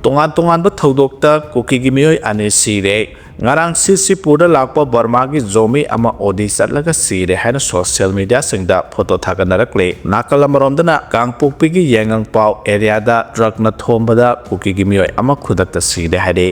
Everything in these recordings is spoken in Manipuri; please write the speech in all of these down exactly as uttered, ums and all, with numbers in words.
ꯇꯣꯉꯥꯟ ꯇꯣꯉꯥꯟꯕ ꯊꯧꯗꯣꯛꯇ ꯀꯨꯀꯤꯒꯤ ꯃꯤꯑꯣꯏ ꯑꯅꯤ ꯁꯤꯔꯦ꯫ ꯉꯔꯥꯡ ꯁꯤꯁꯤꯄꯨꯔꯗ ꯂꯥꯛꯄ ꯕꯔꯃꯥꯒꯤ ꯖꯣꯃꯤ ꯑꯃ ꯑꯣꯗꯤ ꯆꯠꯂꯒ ꯁꯤꯔꯦ ꯍꯥꯏꯅ ꯁꯣꯁꯤꯌꯦꯜ ꯃꯤꯗꯤꯌꯥꯁꯤꯡꯗ ꯐꯣꯇꯣ ꯊꯥꯒꯠꯅꯔꯛꯂꯦ꯫ ꯅꯥꯀꯜ ꯑꯃꯔꯣꯝꯗꯅ ꯀꯥꯡꯄꯣꯛꯄꯤꯒꯤ ꯌꯥꯏꯉꯪꯄꯥꯎ ꯑꯦꯔꯤꯌꯥꯗ ꯇ꯭ꯔꯛꯅ ꯊꯣꯝꯕꯗ ꯀꯨꯀꯤꯒꯤ ꯃꯤꯑꯣꯏ ꯑꯃ ꯈꯨꯗꯛꯇ ꯁꯤꯔꯦ ꯍꯥꯏꯔꯤ꯫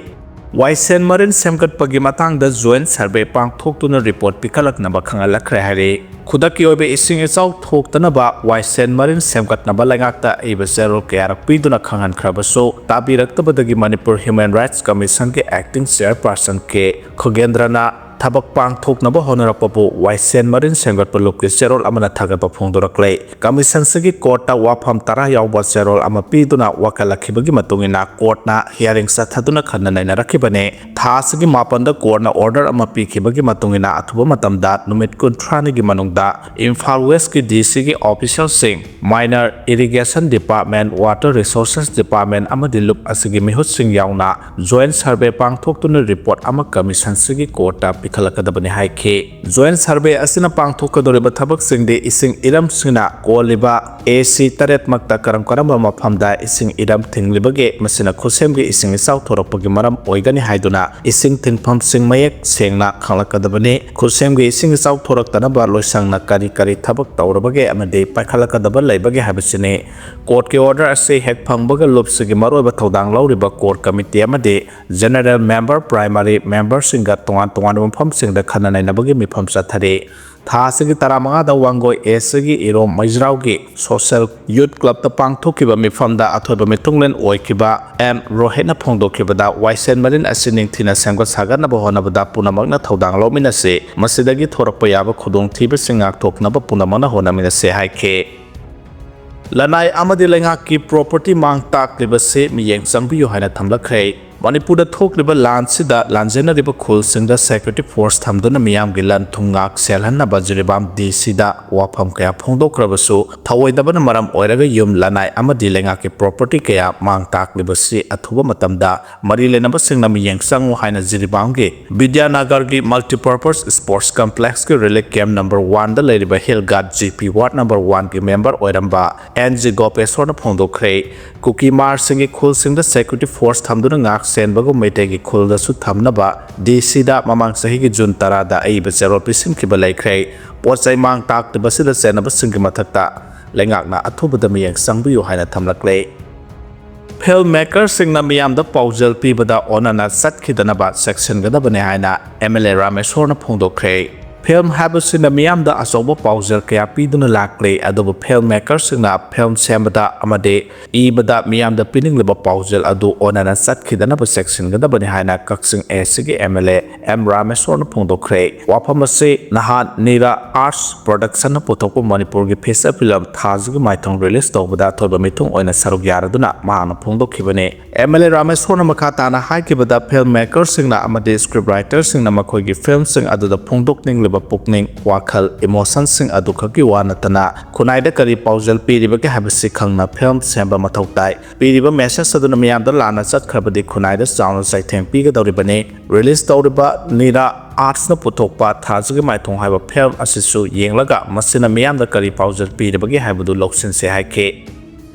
ꯋꯥꯏꯁꯦꯟ ꯃꯔꯤꯟ ꯁꯦꯝꯒꯠꯄꯒꯤ ꯃꯇꯥꯡꯗ ꯖꯣꯏꯟ ꯁꯔꯚꯦ ꯄꯥꯡꯊꯣꯛꯇꯨꯅ ꯔꯤꯄꯣꯔꯠ ꯄꯤꯈꯠꯂꯛꯅꯕ ꯈꯪꯍꯜꯂꯛꯈ꯭ꯔꯦ ꯍꯥꯏꯔꯤ꯫ ꯈꯨꯗꯛꯀꯤ ꯑꯣꯏꯕ ꯏꯁꯤꯡ ꯏꯆꯥꯎ ꯊꯣꯛꯇꯅꯕ ꯋꯥꯏꯁꯦꯟ ꯃꯔꯤꯟ ꯁꯦꯝꯒꯠꯅꯕ ꯂꯩꯉꯥꯛꯇ ꯑꯏꯕ ꯆꯦꯔꯣꯜ ꯀꯌꯥꯔꯛ ꯄꯤꯗꯨꯅ ꯈꯪꯍꯟꯈ꯭ꯔꯕꯁꯨ, ꯇꯥꯕꯤꯔꯛꯇꯕꯗꯒꯤ ꯃꯅꯤꯄꯨꯔ ꯍ꯭ꯌꯨꯃꯦꯟ ꯔꯥꯏꯠꯁ ꯀꯃꯤꯁꯟꯒꯤ ꯑꯦꯛꯇꯤꯡ ꯆꯦꯌꯔꯄꯥꯔꯁꯟ ꯀꯦ ꯈꯨꯒꯦꯟꯗ꯭ꯔꯅ ꯊꯕꯛ ꯄꯥꯡꯊꯣꯛꯅꯕ ꯍꯣꯠꯅꯔꯛꯄꯕꯨ ꯋꯥꯏꯁꯦꯟ ꯃꯔꯤꯟ ꯁꯦꯝꯒꯠꯄ ꯂꯨꯞꯀꯤ ꯆꯦꯔꯣꯜ ꯑꯃꯅ ꯊꯥꯒꯠꯄ ꯐꯣꯡꯗꯣꯔꯛꯂꯦ꯫ ꯀꯃꯤꯁꯟꯁꯤꯒꯤ ꯀꯣꯔꯠꯇ ꯋꯥꯐꯝ ꯇꯔꯥ ꯌꯥꯎꯕ ꯆꯦꯔꯣꯜ ꯑꯃ ꯄꯤꯗꯨꯅ ꯋꯥꯀꯠꯂꯛꯈꯤꯕꯒꯤ ꯃꯇꯨꯡ ꯏꯟꯅ ꯀꯣꯔꯠꯅ ꯍꯤꯌꯥꯔꯤꯡ ꯆꯠꯊꯗꯨꯅ ꯈꯟꯅ ꯅꯩꯅꯔꯛꯈꯤꯕꯅꯤ꯫ ꯊꯥ ꯑꯁꯤꯒꯤ ꯃꯥꯄꯟꯗ ꯀꯣꯔꯠꯅ ꯑꯣꯔꯗꯔ ꯑꯃ ꯄꯤꯈꯤꯕꯒꯤ ꯃꯇꯨꯡ ꯏꯟꯅ ꯑꯊꯨꯕ ꯃꯇꯝꯗ ꯅꯨꯃꯤꯠ ꯀꯨꯟꯊ꯭ꯔꯥꯅꯤꯒꯤ ꯃꯅꯨꯡꯗ ꯏꯝꯐꯥꯜ ꯋꯦꯁꯀꯤ ꯗꯤ ꯁꯤꯒꯤ ꯑꯣꯐꯤꯁꯤꯌꯦꯜꯁꯤꯡ, minor irrigation department, water resources department ꯑꯃꯗꯤ ꯂꯨꯞ ꯑꯁꯤꯒꯤ ꯃꯤꯍꯨꯠꯁꯤꯡ ꯌꯥꯎꯅ ꯖꯣꯏꯟ ꯁꯔꯚꯦ ꯄꯥꯡꯊꯣꯛꯇꯨꯅ ꯔꯤꯄꯣꯔꯠ ꯑꯃ ꯀꯃꯤꯁꯟꯁꯤꯒꯤ ꯀꯣꯔꯠꯇ ꯄꯤꯈꯠꯂꯛꯀꯗꯕꯅꯤ ꯍꯥꯏꯈꯤ꯫ ꯖꯣꯏꯟ ꯁꯔꯚꯦ ꯑꯁꯤꯅ ꯄꯥꯡꯊꯣꯛꯀꯗꯧꯔꯤꯕ ꯊꯕꯛꯁꯤꯡꯗꯤ ꯏꯁꯤꯡ ꯏꯔꯝꯁꯤꯡꯅ ꯀꯣꯜꯂꯤꯕ ꯑꯦ ꯁꯤ ꯇꯔꯦꯠꯃꯛꯇ ꯀꯔꯝ ꯀꯔꯝꯕ ꯃꯐꯝꯗ ꯏꯁꯤꯡ ꯏꯔꯝ ꯊꯤꯡꯂꯤꯕꯒꯦ, ꯃꯁꯤꯅ ꯈꯨꯠꯁꯦꯝꯒꯤ ꯏꯁꯤꯡ ꯏꯆꯥꯎ ꯊꯣꯔꯛꯄꯒꯤ ꯃꯔꯝ ꯑꯣꯏꯒꯅꯤ ꯍꯥꯏꯗꯨꯅ ꯏꯁꯤꯡ ꯊꯤꯡꯐꯝꯁꯤꯡ ꯃꯌꯦꯛ ꯁꯦꯡꯅ ꯈꯪꯂꯛꯀꯗꯕꯅꯤ꯫ ꯈꯨꯠꯁꯦꯝꯒꯤ ꯏꯁꯤꯡ ꯏꯆꯥꯎ ꯊꯣꯔꯛꯇꯅꯕ ꯂꯣꯏꯁꯪꯅ ꯀꯔꯤ ꯀꯔꯤ ꯊꯕꯛ ꯇꯧꯔꯕꯒꯦ ꯑꯃꯗꯤ ꯄꯥꯏꯈꯠꯂꯛꯀꯗꯕ ꯂꯩꯕꯒꯦ ꯍꯥꯏꯕꯁꯤꯅꯤ꯫ ꯀꯣꯔꯠꯀꯤ ꯑꯣꯔꯗꯔ ꯑꯁꯤ ꯍꯦꯛ ꯐꯪꯕꯒ ꯂꯨꯞꯁꯤꯒꯤ ꯃꯔꯨꯑꯣꯏꯕ ꯊꯧꯗꯥꯡ ꯂꯧꯔꯤꯕ ꯀꯣꯔꯠ ꯀꯃꯤꯇꯤ ꯑꯃꯗꯤ ꯖꯦꯅꯔꯦꯜ ꯃꯦꯝꯕꯔ, ꯄ꯭ꯔꯥꯏꯃꯥꯔꯤ ꯃꯦꯝꯕꯔꯁꯤꯡꯒ ꯇꯣꯉꯥꯟ ꯇꯣꯉꯥꯟꯕ ꯃꯐꯝꯁꯤꯡꯗ ꯈꯟꯅ ꯅꯩꯅꯕꯒꯤ ꯃꯤꯐꯝ ꯆꯠꯊꯔꯤ꯫ ꯊꯥ ꯑꯁꯤꯒꯤ ꯇꯔꯥꯃꯉꯥꯗ ꯋꯥꯡꯒꯣꯏ ꯑꯦꯁ ꯁꯤꯒꯤ ꯏꯔꯣꯝ ꯃꯩꯖ꯭ꯔꯥꯎꯒꯤ ꯁꯣꯁꯦꯜ ꯌꯨꯠ ꯀ꯭ꯂꯕꯇ ꯄꯥꯡꯊꯣꯛꯈꯤꯕ ꯃꯤꯐꯝꯗ ꯑꯊꯣꯏꯕ ꯃꯤꯊꯨꯡꯂꯦꯟ ꯑꯣꯏꯈꯤꯕ ꯑꯦꯝ ꯔꯣꯍꯤꯠꯅ ꯐꯣꯡꯗꯣꯛꯈꯤꯕꯗ ꯋꯥꯏꯁꯦꯟ ꯃꯔꯤꯟ ꯑꯁꯤ ꯅꯤꯡꯊꯤꯅ ꯁꯦꯝꯒꯠ ꯁꯥꯒꯠꯅꯕ ꯍꯣꯠꯅꯕꯗ ꯄꯨꯝꯅꯃꯛꯅ ꯊꯧꯗꯥꯡ ꯂꯧꯃꯤꯟꯅꯁꯤ꯫ ꯃꯁꯤꯗꯒꯤ ꯊꯣꯔꯛꯄ ꯌꯥꯕ ꯈꯨꯗꯣꯡꯊꯤꯕꯁꯤꯡ ꯉꯥꯛꯊꯣꯛꯅꯕ ꯄꯨꯝꯅꯃꯛꯅ ꯍꯣꯠꯅꯃꯤꯟꯅꯁꯤ ꯍꯥꯏꯈꯤ꯫ ꯂꯅꯥꯏ ꯑꯃꯗꯤ ꯂꯩꯉꯥꯛꯀꯤ ꯄ꯭ꯔꯣꯄꯔꯇꯤ ꯃꯥꯡ ꯇꯥꯛꯂꯤꯕꯁꯤ ꯃꯤꯠꯌꯦꯡ ꯆꯪꯕꯤꯌꯨ ꯍꯥꯏꯅ ꯊꯝꯂꯛꯈ꯭ꯔꯦ꯫ ꯃꯅꯤꯄꯨꯔꯗ ꯊꯣꯛꯂꯤꯕ ꯂꯥꯟꯁꯤꯗ ꯂꯥꯟꯖꯦꯟꯅꯔꯤꯕ ꯈꯨꯜꯁꯤꯡꯗ security force ꯊꯝꯗꯨꯅ ꯃꯤꯌꯥꯝꯒꯤ ꯂꯟ ꯊꯨꯝ ꯉꯥꯛ ꯁꯦꯜꯍꯟꯅꯕ ꯖꯤꯔꯤꯕꯥꯝ ꯗꯤ ꯁꯤꯗ ꯋꯥꯐꯝ ꯀꯌꯥ ꯐꯣꯡꯗꯣꯛꯈ꯭ꯔꯕꯁꯨ, ꯊꯧꯑꯣꯏꯗꯕꯅ ꯃꯔꯝ ꯑꯣꯏꯔꯒ ꯌꯨꯝ, ꯂꯅꯥꯏ ꯑꯃꯗꯤ ꯂꯩꯉꯥꯛꯀꯤ property ꯀꯌꯥ ꯃꯥꯡ ꯇꯥꯛꯂꯤꯕꯁꯤ ꯑꯊꯨꯕ ꯃꯇꯝꯗ ꯃꯔꯤ ꯂꯩꯅꯕꯁꯤꯡꯅ ꯃꯤꯠꯌꯦꯡ ꯆꯪꯉꯨ ꯍꯥꯏꯅ ꯖꯤꯔꯤꯕꯥꯝꯒꯤ ꯕꯤꯗ꯭ꯌꯥꯅꯒꯔꯒꯤ Multipurpose Sports Complexꯀꯤ relief camp number oneꯗ ꯂꯩꯔꯤꯕ Hill Guard G P ward number oneꯒꯤ member ꯑꯣꯏꯔꯝꯕ ꯑꯦꯟ ꯖꯤ ꯒꯣꯄꯦꯁꯣꯔꯅ ꯐꯣꯡꯗꯣꯛꯈ꯭ꯔꯦ꯫ ꯀꯨꯀꯤ ꯃꯥꯔꯁꯤꯡꯒꯤ ꯈꯨꯜꯁꯤꯡꯗ security force ꯊꯝꯗꯨꯅ ꯉꯥꯛ ꯁꯦꯟꯕꯒꯨꯝ ꯃꯩꯇꯩꯒꯤ ꯈꯨꯜꯗꯁꯨ ꯊꯝꯅꯕ ꯗꯤ ꯁꯤꯗ ꯃꯃꯥꯡ ꯆꯍꯤꯒꯤ ꯖꯨꯟ ꯇꯔꯥꯗ ꯑꯏꯕ ꯆꯦꯔꯣꯜ ꯄꯤꯁꯤꯟꯈꯤꯕ ꯂꯩꯈ꯭ꯔꯦ꯫ ꯄꯣꯠ ꯆꯩ ꯃꯥꯡ ꯇꯥꯛꯂꯤꯕꯁꯤꯗ ꯆꯦꯟꯅꯕꯁꯤꯡꯒꯤ ꯃꯊꯛꯇ ꯂꯩꯉꯥꯛꯅ ꯑꯊꯨꯕꯗ ꯃꯤꯠꯌꯦꯡ ꯆꯪꯕꯤꯌꯨ ꯍꯥꯏꯅ ꯊꯝꯂꯛꯂꯦ꯫ Film makerꯁꯤꯡꯅ ꯃꯤꯌꯥꯝꯗ ꯄꯥꯎꯖꯦꯜ ꯄꯤꯕꯗ ꯑꯣꯟꯅꯅ ꯆꯠꯈꯤꯗꯅꯕ ꯆꯦꯛꯁꯤꯟꯒꯗꯕꯅꯤ ꯍꯥꯏꯅ ꯑꯦꯝ ꯑꯦꯜ ꯑꯦ ꯔꯥꯃꯦꯁꯣꯔꯅ ꯐꯣꯡꯗꯣꯛꯈ꯭ꯔꯦ꯫ Film ꯍꯥꯏꯕꯁꯤꯅ ꯃꯤꯌꯥꯝꯗ ꯑꯆꯧꯕ ꯄꯥꯎꯖꯦꯜ ꯀꯌꯥ ꯄꯤꯗꯨꯅ ꯂꯥꯛꯂꯤ, ꯑꯗꯨꯕꯨ film makerꯁꯤꯡꯅ film ꯁꯦꯝꯕꯗ ꯑꯃꯗꯤ ꯏꯕꯗ ꯃꯤꯌꯥꯝꯗ ꯄꯤꯅꯤꯡꯂꯤꯕ ꯄꯥꯎꯖꯦꯜ ꯑꯗꯨ ꯑꯣꯟꯅꯅ ꯆꯠꯈꯤꯗꯅꯕ ꯆꯦꯛꯁꯤꯟꯒꯗꯕꯅꯤ ꯍꯥꯏꯅ ꯀꯛꯆꯤꯡ ꯑꯦꯁ ꯁꯤꯒꯤ ꯑꯦꯝ ꯑꯦꯜ ꯑꯦ ꯑꯦꯝ ꯔꯥꯃꯦꯁꯣꯔꯅ ꯐꯣꯡꯗꯣꯛꯈ꯭ꯔꯦ꯫ ꯋꯥꯐꯝ ꯑꯁꯤ ꯅꯍꯥꯟ ꯅꯤꯔꯥ ꯑꯥꯔꯠꯁ ꯄ꯭ꯔꯣꯗꯛꯁꯟꯅ ꯄꯨꯊꯣꯛꯄ ꯃꯅꯤꯄꯨꯔꯒꯤ feature film ꯊꯥꯖꯒꯤ ꯃꯥꯏꯊꯣꯡ release ꯇꯧꯕꯗ ꯑꯊꯣꯏꯕ ꯃꯤꯊꯨꯡ ꯑꯣꯏꯅ ꯁꯔꯨꯛ ꯌꯥꯔꯗꯨꯅ ꯃꯍꯥꯛꯅ ꯐꯣꯡꯗꯣꯛꯈꯤꯕꯅꯤ꯫ ꯑꯦꯝ ꯑꯦꯜ ꯑꯦ ꯔꯥꯃꯦꯁꯣꯔꯅ ꯃꯈꯥ ꯇꯥꯅ ꯍꯥꯏꯈꯤꯕꯗ, film makerꯁꯤꯡꯅ ꯑꯃꯗꯤ script writerꯁꯤꯡꯅ ꯃꯈꯣꯏꯒꯤ filmꯁꯤꯡ ꯑꯗꯨꯗ ꯐꯣꯡꯗꯣꯛꯅꯤꯡꯂꯤꯕ ꯄꯨꯛꯅꯤꯡ ꯋꯥꯈꯜ, emotionꯁꯤꯡ ꯑꯗꯨ ꯈꯛꯀꯤ ꯋꯥ ꯅꯠꯇꯅ ꯈꯨꯟꯅꯥꯏꯗ ꯀꯔꯤ ꯄꯥꯎꯖꯦꯜ ꯄꯤꯔꯤꯕꯒꯦ ꯍꯥꯏꯕꯁꯤ ꯈꯪꯅ film ꯁꯦꯝꯕ ꯃꯊꯧ ꯇꯥꯏ꯫ ꯄꯤꯔꯤꯕ message ꯑꯗꯨꯅ ꯃꯤꯌꯥꯝꯗ ꯂꯥꯟꯅ ꯆꯠꯈ꯭ꯔꯕꯗꯤ ꯈꯨꯟꯅꯥꯏꯗ ꯆꯥꯎꯅ ꯆꯩꯊꯦꯡ ꯄꯤꯒꯗꯧꯔꯤꯕꯅꯤ꯫ Release ꯇꯧꯔꯤꯕ ꯅꯤꯔꯥ ꯑꯥꯔꯠꯁꯅ ꯄꯨꯊꯣꯛꯄ ꯊꯥꯖꯒꯤ ꯃꯥꯏꯊꯣꯡ ꯍꯥꯏꯕ film ꯑꯁꯤꯁꯨ ꯌꯦꯡꯂꯒ ꯃꯁꯤꯅ ꯃꯤꯌꯥꯝꯗ ꯀꯔꯤ ꯄꯥꯎꯖꯦꯜ ꯄꯤꯔꯤꯕꯒꯦ ꯍꯥꯏꯕꯗꯨ ꯂꯧꯁꯤꯟꯁꯦ ꯍꯥꯏꯈꯤ꯫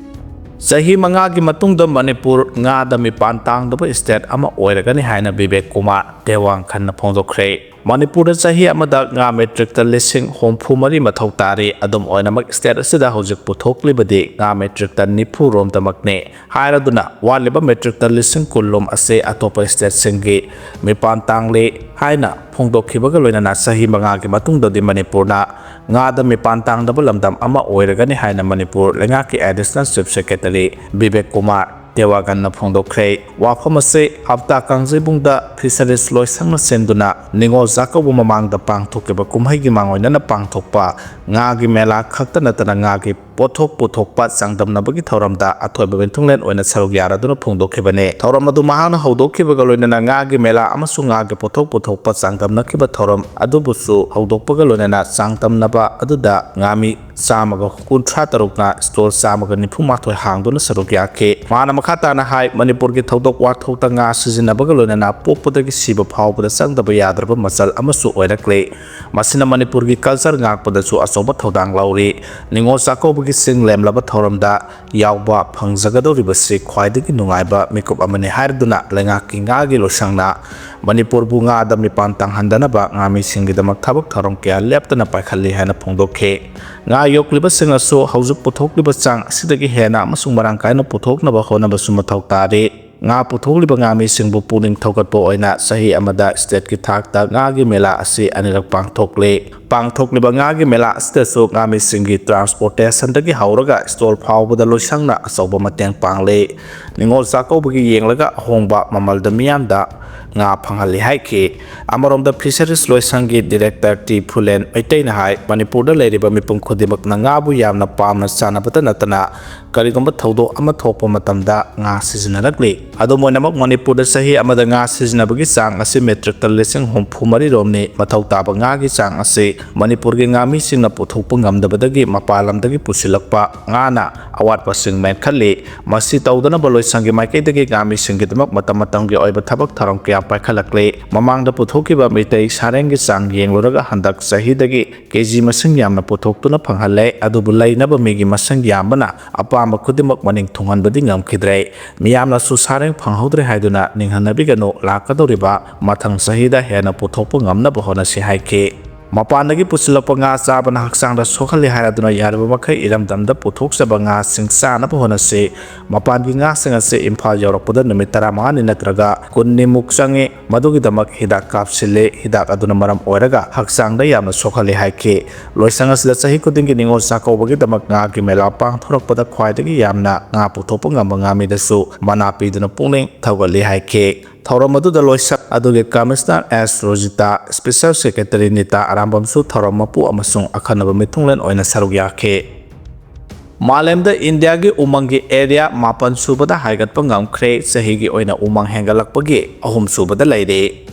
ꯆꯍꯤ ꯃꯉꯥꯒꯤ ꯃꯇꯨꯡꯗ ꯃꯅꯤꯄꯨꯔ ꯉꯥꯗ ꯃꯤꯄꯥꯟ ꯇꯥꯡꯗꯕ state ꯑꯃ ꯑꯣꯏꯔꯒꯅꯤ ꯍꯥꯏꯅ ꯕꯤꯕꯦꯛ ꯀꯨꯃꯥꯔ ꯗꯦꯋꯥꯡꯈꯟꯅ ꯐꯣꯡꯗꯣꯛꯈ꯭ꯔꯦ꯫ ꯃꯅꯤꯄꯨꯔꯗ ꯆꯍꯤ ꯑꯃꯗ ꯉꯥ metricꯇ ꯂꯤꯁꯤꯡ ꯍꯨꯝꯐꯨ ꯃꯔꯤ ꯃꯊꯧ ꯇꯥꯔꯤ꯫ ꯑꯗꯨꯝ ꯑꯣꯏꯅꯃꯛ, state ꯑꯁꯤꯗ ꯍꯧꯖꯤꯛ ꯄꯨꯊꯣꯛꯂꯤꯕꯗꯤ ꯉꯥ metricꯇ ꯅꯤꯐꯨ ꯔꯣꯝꯗꯃꯛꯅꯤ꯫ ꯍꯥꯏꯔꯗꯨꯅ ꯋꯥꯠꯂꯤꯕ metricꯇ ꯂꯤꯁꯤꯡ ꯀꯨꯟ ꯂꯣꯝ ꯑꯁꯤ ꯑꯇꯣꯞꯄ stateꯁꯤꯡꯒꯤ ꯃꯤꯄꯥꯟ ꯇꯥꯡꯂꯤ ꯍꯥꯏꯅ ꯐꯣꯡꯗꯣꯛꯈꯤꯕꯒ ꯂꯣꯏꯅꯅ ꯆꯍꯤ ꯃꯉꯥꯒꯤ ꯃꯇꯨꯡꯗꯗꯤ ꯃꯅꯤꯄꯨꯔꯅ ꯉꯥꯗ ꯃꯤꯄꯥꯟ ꯇꯥꯡꯗꯕ ꯂꯝꯗꯝ ꯑꯃ ꯑꯣꯏꯔꯒꯅꯤ ꯍꯥꯏꯅ ꯃꯅꯤꯄꯨꯔ ꯂꯩꯉꯥꯛꯀꯤ Additional Chief Secretary Bibek Kumar ꯗꯦꯋꯥꯒꯟꯅ ꯐꯣꯡꯗꯣꯛꯈ꯭ꯔꯦ꯫ ꯋꯥꯐꯝ ꯑꯁꯤ ꯍꯞꯇꯥ ꯀꯥꯡꯖꯩꯕꯨꯡꯗ Fisheries ꯂꯣꯏꯁꯪꯅ ꯁꯤꯟꯗꯨꯅ ꯅꯤꯉꯣꯜ ꯆꯥꯛꯀꯧꯕ ꯃꯃꯥꯡꯗ ꯄꯥꯡꯊꯣꯛꯈꯤꯕ ꯀꯨꯝꯍꯩꯒꯤ ꯃꯥꯡꯑꯣꯏꯅꯅ ꯄꯥꯡꯊꯣꯛꯄ ꯉꯥꯒꯤ ꯃꯦꯂꯥ ꯈꯛꯇ ꯅꯠꯇꯅ ꯉꯥꯒꯤ ꯄꯣꯠꯊꯣꯛ ꯄꯨꯊꯣꯛꯄ ꯆꯥꯡꯗꯝꯅꯕꯒꯤ ꯊꯧꯔꯝꯗ ꯑꯊꯣꯏꯕ ꯃꯤꯊꯨꯡꯂꯦꯟ ꯑꯣꯏꯅ ꯁꯔꯨꯛ ꯌꯥꯔꯗꯨꯅ ꯐꯣꯡꯗꯣꯛꯈꯤꯕꯅꯤ꯫ ꯊꯧꯔꯝ ꯑꯗꯨ ꯃꯍꯥꯛꯅ ꯍꯧꯗꯣꯛꯈꯤꯕꯒ ꯂꯣꯏꯅꯅ ꯉꯥꯒꯤ ꯃꯦꯂꯥ ꯑꯃꯁꯨꯡ ꯉꯥꯒꯤ ꯄꯣꯠꯊꯣꯛ ꯄꯨꯊꯣꯛꯄ ꯆꯥꯡꯗꯝꯅꯈꯤꯕ ꯊꯧꯔꯝ ꯑꯗꯨꯕꯨꯁꯨ ꯍꯧꯗꯣꯛꯄꯒ ꯂꯣꯏꯅꯅ ꯆꯥꯡꯗꯝꯅꯕ ꯑꯗꯨꯗ ꯉꯥꯃꯤ ꯆꯥꯝꯃꯒ ꯀꯨꯟꯊ꯭ꯔꯥ ꯇꯔꯨꯛꯅ stall ꯆꯥꯝꯃꯒ ꯅꯤꯐꯨ ꯃꯥꯊꯣꯏ ꯍꯥꯡꯗꯨꯅ ꯁꯔꯨꯛ ꯌꯥꯈꯤ꯫ ꯃꯥꯅ ꯃꯈꯥ ꯇꯥꯅ ꯍꯥꯏ, ꯃꯅꯤꯄꯨꯔꯒꯤ ꯊꯧꯗꯣꯛ ꯋꯥꯊꯣꯛꯇ ꯉꯥ ꯁꯤꯖꯤꯟꯅꯕꯒ ꯂꯣꯏꯅꯅ ꯄꯣꯛꯄꯗꯒꯤ ꯁꯤꯕ ꯐꯥꯎꯕꯗ ꯆꯪꯗꯕ ꯌꯥꯗ꯭ꯔꯕ ꯃꯆꯜ ꯑꯃꯁꯨ ꯑꯣꯏꯔꯛꯂꯤ꯫ ꯃꯁꯤꯅ ꯃꯅꯤꯄꯨꯔꯒꯤ culture ꯉꯥꯛꯄꯗꯁꯨ ꯑꯆꯧꯕ ꯊꯧꯗꯥꯡ ꯂꯧꯔꯤ꯫ ꯅꯤꯉꯣꯜ ꯆꯥꯛꯀꯧꯕꯒꯤ ꯆꯤꯡ ꯂꯦꯝꯂꯕ ꯊꯧꯔꯝꯗ ꯌꯥꯎꯕ ꯐꯪꯖꯒꯗꯧꯔꯤꯕꯁꯤ ꯈ꯭ꯋꯥꯏꯗꯒꯤ ꯅꯨꯡꯉꯥꯏꯕ ꯃꯤꯀꯨꯞ ꯑꯃꯅꯤ ꯍꯥꯏꯗꯨꯅ ꯂꯩꯉꯥꯛꯀꯤ ꯉꯥꯒꯤ ꯂꯣꯏꯁꯪꯅ ꯃꯅꯤꯄꯨꯔꯕꯨ ꯉꯥꯗ ꯃꯤꯄꯥꯟ ꯇꯥꯡꯍꯟꯗꯅꯕ ꯉꯥꯃꯤꯁꯤꯡꯒꯤꯗꯃꯛ ꯊꯕꯛ ꯊꯧꯔꯝ ꯀꯌꯥ ꯂꯦꯞꯇꯅ ꯄꯥꯏꯈꯠꯂꯤ ꯍꯥꯏꯅ ꯐꯣꯡꯗꯣꯛꯈꯤ꯫ ꯉꯥ ꯌꯣꯛꯂꯤꯕꯁꯤꯡꯅꯁꯨ ꯍꯧꯖꯤꯛ ꯄꯨꯊꯣꯛꯂꯤꯕ ꯆꯥꯡ ꯑꯁꯤꯗꯒꯤ ꯍꯦꯟꯅ ꯑꯃꯁꯨꯡ ꯃꯔꯥꯡ ꯀꯥꯏꯅ ꯄꯨꯊꯣꯛꯅꯕ ꯍꯣꯠꯅꯕꯁꯨ ꯃꯊꯧ ꯇꯥꯔꯤ꯫ ꯉꯥ ꯄꯨꯊꯣꯛꯂꯤꯕ ꯉꯥꯃꯤꯁꯤꯡꯕꯨ ꯄꯨꯛꯅꯤꯡ ꯊꯧꯒꯠꯄ ꯑꯣꯏꯅ ꯆꯍꯤ ꯑꯃꯗ stateꯀꯤ ꯊꯥꯛꯇ ꯉꯥꯒꯤ ꯃꯦꯂꯥ ꯑꯁꯤ ꯑꯅꯤꯔꯛ ꯄꯥꯡꯊꯣꯛꯂꯤ꯫ ꯄꯥꯡꯊꯣꯛꯂꯤꯕ ꯉꯥꯒꯤ ꯃꯦꯂꯥ ꯑꯁꯤꯗꯁꯨ ꯉꯥꯃꯤꯁꯤꯡꯒꯤ transportationꯗꯒꯤ ꯍꯧꯔꯒ stall ꯐꯥꯎꯕꯗ ꯂꯣꯏꯁꯪꯅ ꯑꯆꯧꯕ ꯃꯇꯦꯡ ꯄꯥꯡꯂꯤ꯫ ꯅꯤꯉꯣꯜ ꯆꯥꯛꯀꯧꯕꯒꯤ ꯌꯦꯡꯂꯒ ꯑꯍꯣꯡꯕ ꯃꯃꯜꯗ ꯃꯤꯌꯥꯝꯗ ꯉꯥ ꯐꯪꯍꯜꯂꯤ ꯍꯥꯏꯈꯤ꯫ ꯑꯃꯔꯣꯝꯗ Fisheries ꯂꯣꯏꯁꯪꯒꯤ director ꯇꯤ ꯐꯨꯂꯦꯟ ꯃꯩꯇꯩꯅ ꯍꯥꯏ, ꯃꯅꯤꯄꯨꯔꯗ ꯂꯩꯔꯤꯕ ꯃꯤꯄꯨꯝ ꯈꯨꯗꯤꯡꯃꯛꯅ ꯉꯥꯕꯨ ꯌꯥꯝꯅ ꯄꯥꯝꯅ ꯆꯥꯅꯕꯇ ꯅꯠꯇꯅ ꯀꯔꯤꯒꯨꯝꯕ ꯊꯧꯗꯣꯛ ꯑꯃ ꯊꯣꯛꯄ ꯃꯇꯝꯗ ꯉꯥ ꯁꯤꯖꯤꯟꯅꯔꯛꯂꯤ꯫ ꯑꯗꯨꯝ ꯑꯣꯏꯅꯃꯛ, ꯃꯅꯤꯄꯨꯔꯗ ꯆꯍꯤ ꯑꯃꯗ ꯉꯥ ꯁꯤꯖꯤꯟꯅꯕꯒꯤ ꯆꯥꯡ ꯑꯁꯤ metricꯇ ꯂꯤꯁꯤꯡ ꯍꯨꯝꯐꯨ ꯃꯔꯤ ꯔꯣꯝꯅꯤ꯫ ꯃꯊꯧ ꯇꯥꯕ ꯉꯥꯒꯤ ꯆꯥꯡ ꯑꯁꯤ ꯃꯅꯤꯄꯨꯔꯒꯤ ꯉꯥꯃꯤꯁꯤꯡꯅ ꯄꯨꯊꯣꯛꯄ ꯉꯝꯗꯕꯗꯒꯤ ꯃꯄꯥꯟ ꯂꯝꯗꯒꯤ ꯄꯨꯁꯤꯜꯂꯛꯄ ꯉꯥꯅ ꯑꯋꯥꯠꯄꯁꯤꯡ ꯃꯦꯟꯈꯠꯂꯤ꯫ ꯃꯁꯤ ꯇꯧꯗꯅꯕ ꯂꯣꯏꯁꯪꯒꯤ ꯃꯥꯏꯀꯩꯗꯒꯤ ꯉꯥꯃꯤꯁꯤꯡꯒꯤꯗꯃꯛ ꯃꯇꯝ ꯃꯇꯝꯒꯤ ꯑꯣꯏꯕ ꯊꯕꯛ ꯊꯧꯔꯝ ꯀꯌꯥ ꯄꯥꯏꯈꯠꯂꯛꯂꯤ꯫ ꯃꯃꯥꯡꯗ ꯄꯨꯊꯣꯛꯈꯤꯕ ꯃꯤꯇꯩ ꯁꯥꯔꯦꯡꯒꯤ ꯆꯥꯡ ꯌꯦꯡꯂꯨꯔꯒ ꯍꯟꯗꯛ ꯆꯍꯤꯗꯒꯤ ꯀꯦꯖꯤ ꯃꯁꯤꯡ ꯌꯥꯝꯅ ꯄꯨꯊꯣꯛꯇꯨꯅ ꯐꯪꯍꯜꯂꯦ꯫ ꯑꯗꯨꯕꯨ ꯂꯩꯅꯕ ꯃꯤꯒꯤ ꯃꯁꯤꯡ ꯌꯥꯝꯕꯅ ꯑꯄꯥꯝꯕ ꯈꯨꯗꯤꯡꯃꯛ ꯃꯅꯤꯡ ꯊꯨꯡꯍꯟꯕꯗꯤ ꯉꯝꯈꯤꯗ꯭ꯔꯦ꯫ ꯃꯤꯌꯥꯝꯅꯁꯨ ꯁꯥꯔꯦꯡ ꯐꯪꯍꯧꯗ꯭ꯔꯦ ꯍꯥꯏꯗꯨꯅ ꯅꯤꯡꯍꯟꯅꯕꯤꯒꯅꯨ, ꯂꯥꯛꯀꯗꯧꯔꯤꯕ ꯃꯊꯪ ꯆꯍꯤꯗ ꯍꯦꯟꯅ ꯄꯨꯊꯣꯛꯄ ꯉꯝꯅꯕ ꯍꯣꯠꯅꯁꯤ ꯍꯥꯏꯈꯤ꯫ ꯃꯄꯥꯟꯗꯒꯤ ꯄꯨꯁꯤꯜꯂꯛꯄ ꯉꯥ ꯆꯥꯕꯅ ꯍꯛꯆꯥꯡꯗ ꯁꯣꯛꯍꯜꯂꯤ ꯍꯥꯏꯔꯗꯨꯅ ꯌꯥꯔꯤꯕ ꯃꯈꯩ ꯏꯔꯝꯗꯝꯗ ꯄꯨꯊꯣꯛꯆꯕ ꯉꯥꯁꯤꯡ ꯆꯥꯅꯕ ꯍꯣꯠꯅꯁꯤ꯫ ꯃꯄꯥꯟꯒꯤ ꯉꯥꯁꯤꯡ ꯑꯁꯤ ꯏꯝꯐꯥꯜ ꯌꯧꯔꯛꯄꯗ ꯅꯨꯃꯤꯠ ꯇꯔꯥꯃꯉꯥꯅꯤ ꯅꯠꯇ꯭ꯔꯒ ꯀꯨꯟꯅꯤꯃꯨꯛ ꯆꯪꯏ꯫ ꯃꯗꯨꯒꯤꯗꯃꯛ ꯍꯤꯗꯥꯛ ꯀꯥꯞꯁꯤꯜꯂꯤ꯫ ꯍꯤꯗꯥꯛ ꯑꯗꯨꯅ ꯃꯔꯝ ꯑꯣꯏꯔꯒ ꯍꯛꯆꯥꯡꯗ ꯌꯥꯝꯅ ꯁꯣꯛꯍꯜꯂꯤ ꯍꯥꯏꯈꯤ꯫ ꯂꯣꯏꯁꯪ ꯑꯁꯤꯗ ꯆꯍꯤ ꯈꯨꯗꯤꯡꯒꯤ ꯅꯤꯉꯣꯜ ꯆꯥꯛꯀꯧꯕꯒꯤꯗꯃꯛ ꯉꯥꯒꯤ ꯃꯦꯂꯥ ꯄꯥꯡꯊꯣꯔꯛꯄꯗ ꯈ꯭ꯋꯥꯏꯗꯒꯤ ꯌꯥꯝꯅ ꯉꯥ ꯄꯨꯊꯣꯛꯄ ꯉꯝꯕ ꯉꯥꯃꯤꯗꯁꯨ ꯃꯅꯥ ꯄꯤꯗꯨꯅ ꯄꯨꯛꯅꯤꯡ ꯊꯧꯒꯠꯂꯤ ꯍꯥꯏꯈꯤ꯫ ꯊꯧꯔꯝ ꯑꯗꯨꯗ ꯂꯣꯏꯁꯪ ꯑꯗꯨꯒꯤ Commissioner ꯑꯦꯁ ꯔꯣꯖꯤꯇꯥ, Special Secretary ꯅꯤꯇꯥ ꯑꯔꯥꯝꯕꯝꯁꯨ ꯊꯧꯔꯝ ꯃꯄꯨ ꯑꯃꯁꯨꯡ ꯑꯈꯟꯅꯕ ꯃꯤꯊꯨꯡꯂꯦꯟ ꯑꯣꯏꯅ ꯁꯔꯨꯛ ꯌꯥꯈꯤ꯫ ꯃꯥꯂꯦꯝꯗ ꯏꯟꯗꯤꯌꯥꯒꯤ ꯎꯃꯪꯒꯤ ꯑꯦꯔꯤꯌꯥ ꯃꯥꯄꯟ ꯁꯨꯕꯗ ꯍꯥꯏꯒꯠꯄ ꯉꯝꯈ꯭ꯔꯦ꯫ ꯆꯍꯤꯒꯤ ꯑꯣꯏꯅ ꯎꯃꯪ ꯍꯦꯟꯒꯠꯂꯛꯄꯒꯤ ꯑꯍꯨꯝ ꯁꯨꯕꯗ ꯂꯩꯔꯦ꯫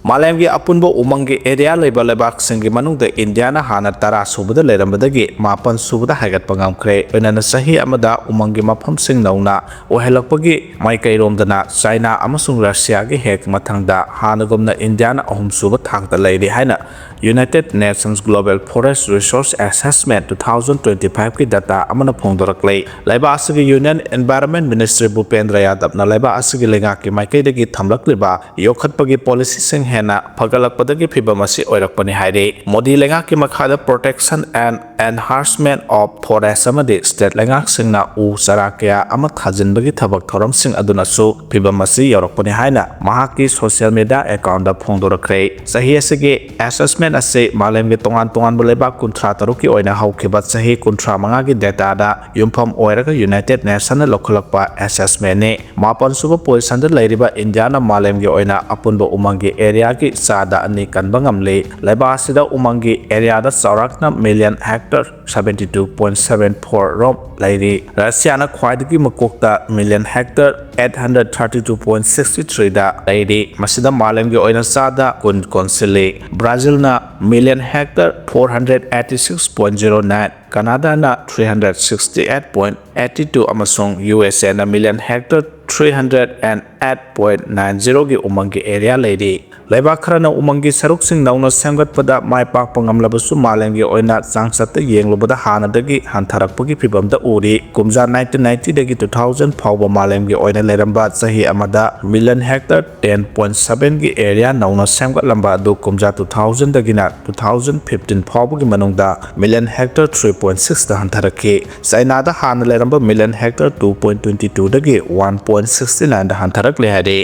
ꯃꯥꯂꯦꯝꯒꯤ ꯑꯄꯨꯟꯕ ꯎꯃꯪꯒꯤ ꯑꯦꯔꯤꯌꯥ ꯂꯩꯕ ꯂꯩꯕꯥꯛꯁꯤꯡꯒꯤ ꯃꯅꯨꯡꯗ ꯏꯟꯗꯤꯌꯥꯅ ꯍꯥꯟꯅ ꯇꯔꯥ ꯁꯨꯕꯗ ꯂꯩꯔꯝꯕꯗꯒꯤ ꯃꯥꯄꯟ ꯁꯨꯕꯗ ꯍꯥꯏꯒꯠꯄ ꯉꯝꯈ꯭ꯔꯦ꯫ ꯂꯣꯏꯅꯅ ꯆꯍꯤ ꯑꯃꯗ ꯎꯃꯪꯒꯤ ꯃꯐꯝꯁꯤꯡ ꯅꯧꯅ ꯑꯣꯏꯍꯜꯂꯛꯄꯒꯤ ꯃꯥꯏꯀꯩꯔꯣꯝꯗꯅ ꯆꯥꯏꯅꯥ ꯑꯃꯁꯨꯡ ꯔꯁꯤꯌꯥꯒꯤ ꯍꯦꯛ ꯃꯊꯪꯗ ꯍꯥꯟꯅꯒꯨꯝꯅ ꯏꯟꯗꯤꯌꯥꯅ ꯑꯍꯨꯝꯁꯨꯕ ꯊꯥꯛꯇ ꯂꯩꯔꯤ ꯍꯥꯏꯅ United Nations Global Forest Resource Assessment two thousand twenty five ꯀꯤ data ꯑꯃꯅ ꯐꯣꯡꯗꯣꯔꯛꯂꯦ꯫ ꯂꯩꯕꯥꯛ ꯑꯁꯤꯒꯤ Union Environment Minister ꯚꯨꯄꯦꯟꯗ꯭ꯔ ꯌꯥꯗꯕꯅ ꯂꯩꯕꯥꯛ ꯑꯁꯤꯒꯤ ꯂꯩꯉꯥꯛꯀꯤ ꯃꯥꯏꯀꯩꯗꯒꯤ ꯊꯝꯂꯛꯂꯤꯕ ꯌꯣꯛꯈꯠꯄꯒꯤ ꯄꯣꯂꯤꯁꯤꯁꯤꯡ ꯍꯦꯟꯅ ꯐꯒꯠꯂꯛꯄꯗꯒꯤ ꯐꯤꯚꯝ ꯑꯁꯤ ꯑꯣꯏꯔꯛꯄꯅꯤ ꯍꯥꯏꯔꯤ꯫ ꯃꯣꯗꯤ ꯂꯩꯉꯥꯛꯀꯤ ꯃꯈꯥꯗ Protection and Enhancement of Forest ꯑꯃꯗꯤ state ꯂꯩꯉꯥꯛꯁꯤꯡꯅ ꯎ ꯆꯥꯔꯥ ꯀꯌꯥ ꯑꯃ ꯊꯥꯖꯤꯟꯕꯒꯤ ꯊꯕꯛ ꯊꯧꯔꯝꯁꯤꯡ ꯑꯗꯨꯅꯁꯨ ꯐꯤꯚꯝ ꯑꯁꯤ ꯌꯧꯔꯛꯄꯅꯤ ꯍꯥꯏꯅ ꯃꯍꯥꯛꯀꯤ social media account ꯗ ꯐꯣꯡꯗꯣꯔꯛꯈ꯭ꯔꯦ꯫ ꯆꯍꯤ ꯑꯁꯤꯒꯤ assessment ꯑꯁꯤ ꯃꯥꯂꯦꯝꯒꯤ ꯇꯣꯉꯥꯟ ꯇꯣꯉꯥꯟꯕ ꯂꯩꯕꯥꯛ ꯀꯨꯟꯊ꯭ꯔꯥ ꯇꯔꯨꯛꯀꯤ ꯑꯣꯏꯅ ꯍꯧꯈꯤꯕ ꯆꯍꯤ ꯀꯨꯟꯊ꯭ꯔꯥ ꯃꯉꯥꯒꯤ data ꯗ ꯌꯨꯝꯐꯝ ꯑꯣꯏꯔꯒ United Nation ꯅ ꯂꯧꯈꯠꯂꯛꯄ assessment ꯅꯤ꯫ ꯃꯥꯄꯟ ꯁꯨꯕ position ꯗ ꯂꯩꯔꯤꯕ ꯏꯟꯗꯤꯌꯥꯅ ꯃꯥꯂꯦꯝꯒꯤ ꯑꯣꯏꯅ ꯑꯄꯨꯟꯕ ꯎꯃꯪꯒꯤ ꯑꯦꯔꯤꯌꯥꯒꯤ ꯆꯥꯗ ꯑꯅꯤ ꯀꯟꯕ ꯉꯝꯂꯤ꯫ ꯂꯩꯕꯥꯛ ꯑꯁꯤꯗ ꯎꯃꯪꯒꯤ ꯑꯦꯔꯤꯌꯥꯗ ꯆꯥꯎꯔꯥꯛꯅ million hectare seventy two point seven four ꯔꯣꯝ ꯂꯩꯔꯤ꯫ ꯔꯁꯤꯌꯥꯅ ꯈ꯭ꯋꯥꯏꯗꯒꯤ ꯃꯀꯣꯛꯇ million hectare eight hundred thirty two point six three ꯗ ꯂꯩꯔꯤ꯫ ꯃꯁꯤꯗ ꯃꯥꯂꯦꯝꯒꯤ ꯑꯣꯏꯅ ꯆꯥꯗ ꯀꯨꯟ ꯀꯣꯟꯁꯤꯜꯂꯤ꯫ ꯕ꯭ꯔꯥꯖꯤꯜꯅ million hectare four hundred eighty six point zero nine, ꯀꯅꯥꯗꯥꯅ three hundred sixty eight point eighty two ꯑꯃꯁꯨꯡ ꯌꯨ ꯑꯦꯁ ꯑꯦꯅ million hectare three hundred eight point nine zero ꯒꯤ ꯎꯃꯪꯒꯤ ꯑꯦꯔꯤꯌꯥ ꯂꯩꯔꯤ꯫ ꯂꯩꯕꯥꯛ ꯈꯔꯅ ꯎꯃꯪꯒꯤ ꯁꯔꯨꯛꯁꯤꯡ ꯅꯧꯅ ꯁꯦꯝꯒꯠꯄꯗ ꯃꯥꯏ ꯄꯥꯛꯄ ꯉꯝꯂꯕꯁꯨ, ꯃꯥꯂꯦꯝꯒꯤ ꯑꯣꯏꯅ ꯆꯥꯡꯆꯠꯇ ꯌꯦꯡꯂꯨꯕꯗ ꯍꯥꯟꯅꯗꯒꯤ ꯍꯟꯊꯔꯛꯄꯒꯤ ꯐꯤꯚꯝꯗ ꯎꯔꯤ꯫ ꯀꯨꯝꯖꯥ nineteen ninety ꯗꯒꯤ two thousand ꯐꯥꯎꯕ ꯃꯥꯂꯦꯝꯒꯤ ꯑꯣꯏꯅ ꯂꯩꯔꯝꯕ ꯆꯍꯤ ꯑꯃꯗ million hectare ten point seven ꯒꯤ ꯑꯦꯔꯤꯌꯥ ꯅꯧꯅ ꯁꯦꯝꯒꯠꯂꯝꯕ ꯑꯗꯨ ꯀꯨꯝꯖꯥ two thousand ꯗꯒꯤꯅ two thousand fifteen ꯐꯥꯎꯕꯒꯤ ꯃꯅꯨꯡꯗ million hectare three point six ꯇ ꯍꯟꯊꯔꯛꯈꯤ꯫ ꯆꯥꯏꯅꯥꯗ ꯍꯥꯟꯅ ꯂꯩꯔꯝꯕ million hectare two point twenty two ꯗꯒꯤ one point sixty nine ꯗ ꯍꯟꯊꯔꯛꯂꯦ ꯍꯥꯏꯔꯤ꯫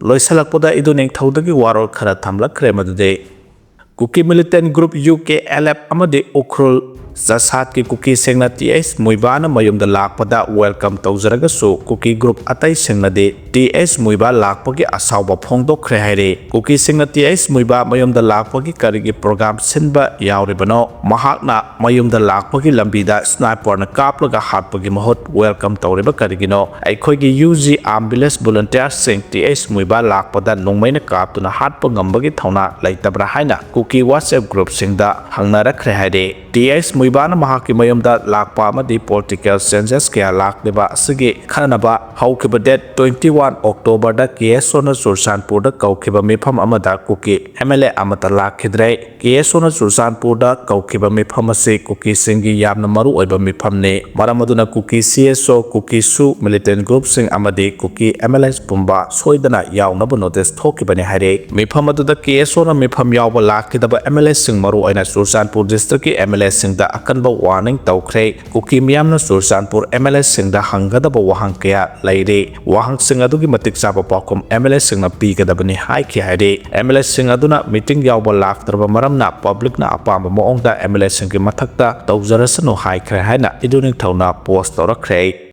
ꯂꯣꯏꯁꯤꯜꯂꯛꯄꯗ ꯏꯗꯨ ꯅꯤꯡꯊꯧꯗꯒꯤ ꯋꯥꯔꯣꯜ ꯈꯔ ꯊꯝꯂꯛꯈ꯭ꯔꯦ, ꯃꯗꯨꯗꯤ ꯀꯨꯀꯤ militant group U K L F ꯑꯃꯗꯤ ꯎꯈ꯭ꯔꯨꯜ ꯆꯁꯥꯠꯀꯤ ꯀꯨꯀꯤꯁꯤꯡꯅ ꯇꯤ ꯑꯩꯆ ꯃꯨꯏꯕꯥꯅ ꯃꯌꯨꯝꯗ ꯂꯥꯛꯄꯗ welcome ꯇꯧꯖꯔꯒꯁꯨ, ꯀꯨꯀꯤ group ꯑꯇꯩꯁꯤꯡꯅꯗꯤ ꯇꯤ ꯑꯩꯆ ꯃꯨꯏꯕꯥ ꯂꯥꯛꯄꯒꯤ ꯑꯁꯥꯎꯕ ꯐꯣꯡꯗꯣꯛꯈ꯭ꯔꯦ ꯍꯥꯏꯔꯤ꯫ ꯀꯨꯀꯤꯁꯤꯡꯅ ꯇꯤ ꯑꯩꯆ ꯃꯨꯏꯕꯥ ꯃꯌꯨꯝꯗ ꯂꯥꯛꯄꯒꯤ ꯀꯔꯤꯒꯤ program ꯁꯤꯟꯕ ꯌꯥꯎꯔꯤꯕꯅꯣ? ꯃꯍꯥꯛꯅ ꯃꯌꯨꯝꯗ ꯂꯥꯛꯄꯒꯤ ꯂꯝꯕꯤꯗ sniperꯅ ꯀꯥꯞꯂꯒ ꯍꯥꯠꯄꯒꯤ ꯃꯍꯨꯠ welcome ꯇꯧꯔꯤꯕ ꯀꯔꯤꯒꯤꯅꯣ? ꯑꯩꯈꯣꯏꯒꯤ ꯌꯨ ꯖꯤ ꯑꯥꯝ ꯚꯤꯂꯦꯖ volunteerꯁꯤꯡ ꯇꯤ ꯑꯩꯆ ꯃꯨꯏꯕꯥ ꯂꯥꯛꯄꯗ ꯅꯣꯡꯃꯩꯅ ꯀꯥꯞꯇꯨꯅ ꯍꯥꯠꯄ ꯉꯝꯕꯒꯤ ꯊꯧꯅꯥ ꯂꯩꯇꯕ꯭ꯔꯥ ꯍꯥꯏꯅ ꯀꯨꯀꯤ WhatsApp groupꯁꯤꯡꯗ ꯍꯪꯅꯔꯛꯈ꯭ꯔꯦ ꯍꯥꯏꯔꯤ꯫ ꯇꯤ ꯑꯩꯆ ꯃꯨꯏꯕꯥꯅ ꯃꯍꯥꯛꯀꯤ ꯃꯌꯨꯝꯗ ꯂꯥꯛꯄ ꯑꯃꯗꯤ political changes ꯀꯌꯥ ꯂꯥꯛꯂꯤꯕ ꯑꯁꯤꯒꯤ ꯈꯟꯅꯅꯕ ꯍꯧꯈꯤꯕ date twenty one Octoberꯗ ꯀꯦ ꯑꯦꯁ ꯑꯣꯅ ꯆꯨꯔꯆꯥꯟꯄꯨꯔꯗ ꯀꯧꯈꯤꯕ ꯃꯤꯐꯝ ꯑꯃꯗ ꯀꯨꯀꯤ ꯑꯦꯝ ꯑꯦꯜ ꯑꯦ ꯑꯃꯠꯇ ꯂꯥꯛꯈꯤꯗ꯭ꯔꯦ꯫ ꯀꯦ ꯑꯦꯁ ꯑꯣꯅ ꯆꯨꯔꯆꯥꯟꯄꯨꯔꯗ ꯀꯧꯈꯤꯕ ꯃꯤꯐꯝ ꯑꯁꯤ ꯀꯨꯀꯤꯁꯤꯡꯒꯤ ꯌꯥꯝꯅ ꯃꯔꯨ ꯑꯣꯏꯕ ꯃꯤꯐꯝꯅꯤ꯫ ꯃꯔꯝ ꯑꯗꯨꯅ ꯀꯨꯀꯤ ꯁꯤ ꯑꯦꯁ ꯑꯣ, ꯀꯨꯀꯤ ꯁꯨ, militant groupꯁꯤꯡ ꯑꯃꯗꯤ ꯀꯨꯀꯤ ꯑꯦꯝ ꯑꯦꯜ ꯑꯦꯁ ꯄꯨꯝꯕ ꯁꯣꯏꯗꯅ ꯌꯥꯎꯅꯕ notice ꯊꯣꯛꯈꯤꯕꯅꯤ ꯍꯥꯏꯔꯤ꯫ ꯃꯤꯐꯝ ꯑꯗꯨꯗ ꯀꯦ ꯑꯦꯁ ꯑꯣꯅ ꯃꯤꯐꯝ ꯌꯥꯎꯕ ꯂꯥꯛꯈꯤꯗꯕ ꯑꯦꯝ ꯑꯦꯜ ꯑꯦꯁꯤꯡ, ꯃꯔꯨ ꯑꯣꯏꯅ ꯆꯨꯔꯆꯥꯟꯄꯨꯔ districtꯀꯤ ꯑꯦꯝ ꯑꯦꯜ ꯑꯦꯁꯤꯡꯗ ꯑꯀꯟꯕ warning ꯇꯧꯈ꯭ꯔꯦ꯫ ꯀꯨꯀꯤ ꯃꯤꯌꯥꯝꯅ ꯆꯨꯔꯆꯥꯟꯄꯨꯔ ꯑꯦꯝ ꯑꯦꯜ ꯑꯦꯁꯤꯡꯗ ꯍꯪꯒꯗꯕ ꯋꯥꯍꯪ ꯀꯌꯥ ꯂꯩꯔꯤ꯫ ꯋꯥꯍꯪꯁꯤꯡ ꯑꯗꯨꯒꯤ ꯃꯇꯤꯛ ꯆꯥꯕ ꯄꯥꯎꯈꯨꯝ ꯑꯦꯝ ꯑꯦꯜ ꯑꯦꯁꯤꯡꯅ ꯄꯤꯒꯗꯕꯅꯤ ꯍꯥꯏꯈꯤ ꯍꯥꯏꯔꯤ꯫ ꯑꯦꯝ ꯑꯦꯜ ꯑꯦꯁꯤꯡ ꯑꯗꯨꯅ meeting ꯌꯥꯎꯕ ꯂꯥꯛꯇ꯭ꯔꯕ ꯃꯔꯝꯅ publicꯅ ꯑꯄꯥꯝꯕ ꯃꯑꯣꯡꯗ ꯑꯦꯝ ꯑꯦꯜ ꯑꯦꯁꯤꯡꯒꯤ ꯃꯊꯛꯇ ꯇꯧꯖꯔꯁꯅꯨ ꯍꯥꯏꯈ꯭ꯔꯦ ꯍꯥꯏꯅ ꯏꯗꯨ ꯅꯤꯡꯊꯧꯅ post ꯇꯧꯔꯛꯈ꯭ꯔꯦ꯫